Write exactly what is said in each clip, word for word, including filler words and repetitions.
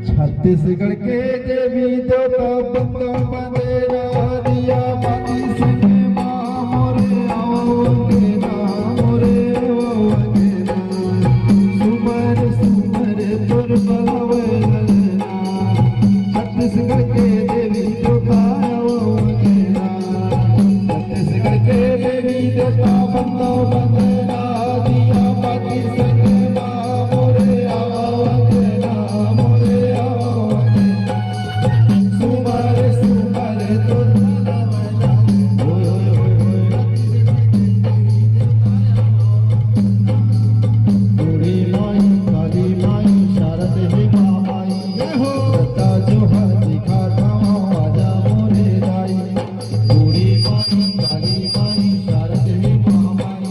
छत्तीसगढ़ के देवी देवता बंदा बंदेरा, दिया बाती संग मा मोरे आओ अंगना, मोरे आओ अंगना। सुमर सुमर तोर बलावे ललना। छत्तीसगढ़ के देवी देवता आओ अंगना। छत्तीसगढ़ के देवी देवता बंदा बंदेरा, दिया बाती संग मा मोरे आओ अंगना, मोरे आओ अंगना। सुमर सुमर तोर बलावे ललना। बूढ़ी माई, काली माई, शारद हे माई। जय हो। रस्ता जो है दिखा थावा, आजा मोरे दाई। बूढ़ी माई, काली माई, शारद हे माई।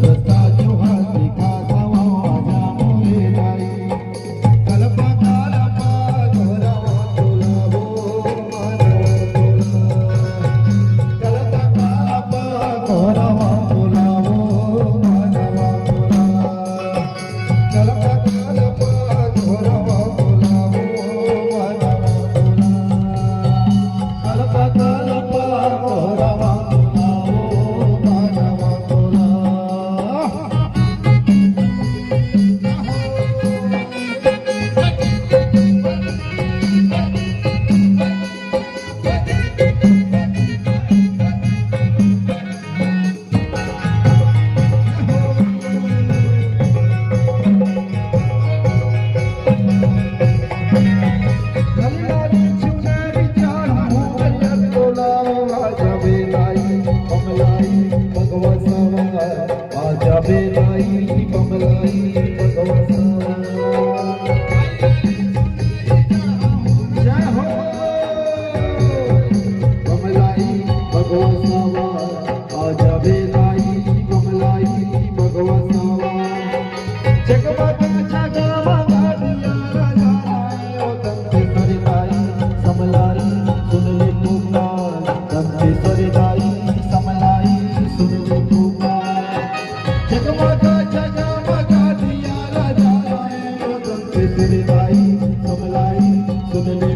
रस्ता जो है दिखा थावा, आजा मोरे दाई। कलपा कलपा घोरवा तोला वो मानवा तोला। कलपा कलपा घोरवा तोला वो मानवा तोला। कलपा कलपा घोरवा तोला वो मानवा तोला। कलपा कलपा घोरवा तोला वो मानवा तोला। आजा बेलाई बमलाई बगवा सावा। जय हो। बमलाई बगवा सावा, आजा बेलाई बमलाई बगवा सावा। जगमगा जगमगा दिया राजा, ओ दंतेश्वरी दाई, समलाई, सुन ले पुकार। दंतेश्वरी दाई, समलाई, सुन ले पुकार। जगमगा जगमगा दिया राजा, ओ दंतेश्वरी दाई, समलाई, सुन ले